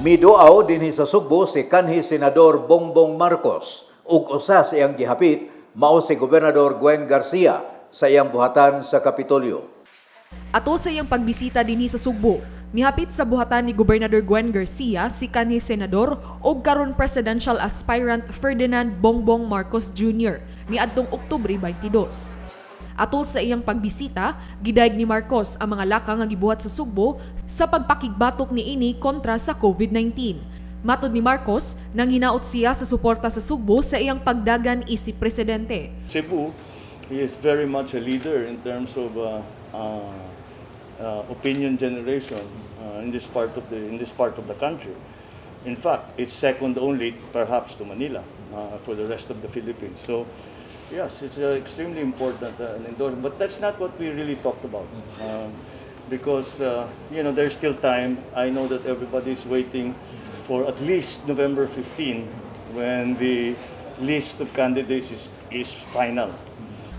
Miduaw dinhi sa Sugbo si kanhi Senador Bongbong Marcos ug usa sa iyang gihapit mao si Gobernador Gwen Garcia sa iyang buhatan sa Kapitolyo. Ato sa iyang pagbisita dinhi sa Sugbo, mihapit sa buhatan ni Gobernador Gwen Garcia si kanhi Senador ug karon presidential aspirant Ferdinand Bongbong Marcos Jr. niadtong Oktubre 22. Atol sa iyang pagbisita, gidayeg ni Marcos ang mga lakang nga gibuhat sa Sugbo sa pagpakigbatok niini kontra sa COVID-19. Matod ni Marcos, nang hinaot siya sa suporta sa Sugbo sa iyang pagdagan isip presidente. Cebu is very much a leader in terms of opinion generation in this part of the country. In fact, it's second only perhaps to Manila for the rest of the Philippines. So, yes, it's extremely important endorsement. But that's not what we really talked about. Because there's still time. I know that everybody's waiting for at least November 15, when the list of candidates is final.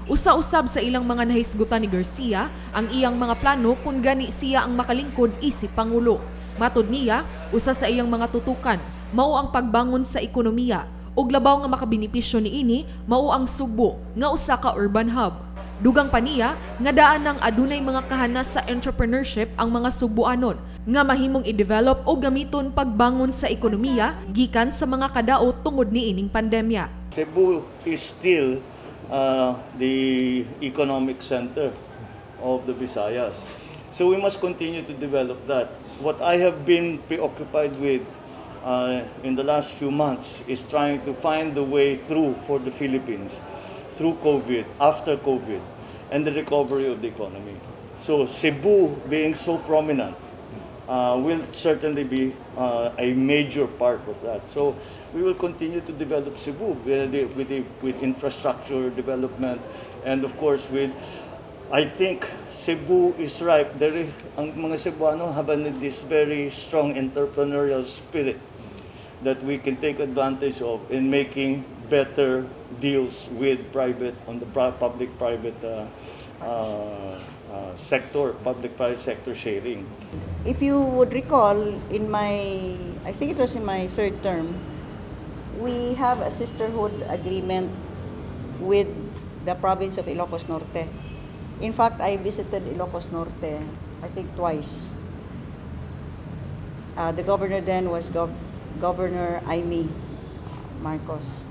Usa-usab sa ilang mga nahisgutan ni Garcia ang iyang mga plano kung gani siya ang makalingkod isip Pangulo. Matod niya, usa sa iyang mga tutukan mao ang pagbangon sa ekonomiya ug labaw nga makabenepisyo niini mao ang Sugbo nga usa ka urban hub. Dugang pa niya nga daan nang adunay mga kahanas sa entrepreneurship ang mga Sugboanon nga mahimong i-develop o gamiton pagbangon sa ekonomiya gikan sa mga kadaot tungod niining pandemya. Cebu is still the economic center of the Visayas. So we must continue to develop that. What I have been preoccupied with in the last few months is trying to find the way through for the Philippines, through COVID, after COVID, and the recovery of the economy. So Cebu being so prominent will certainly be a major part of that. So we will continue to develop Cebu with infrastructure development and, of course, with, I think, Cebu is ripe. Ang mga Cebuano have this very strong entrepreneurial spirit that we can take advantage of in making better deals with private on the public-private sector, public-private sector sharing. If you would recall, I think it was in my third term, we have a sisterhood agreement with the province of Ilocos Norte. In fact, I visited Ilocos Norte, I think, twice. The governor then was Governor Imee Marcos.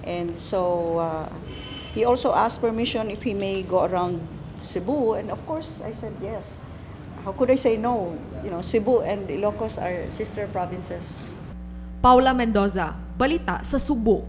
And so he also asked permission if he may go around Cebu, and of course I said yes. How could I say no? Cebu and Ilocos are sister provinces. Paula Mendoza, Balita sa Sugbo.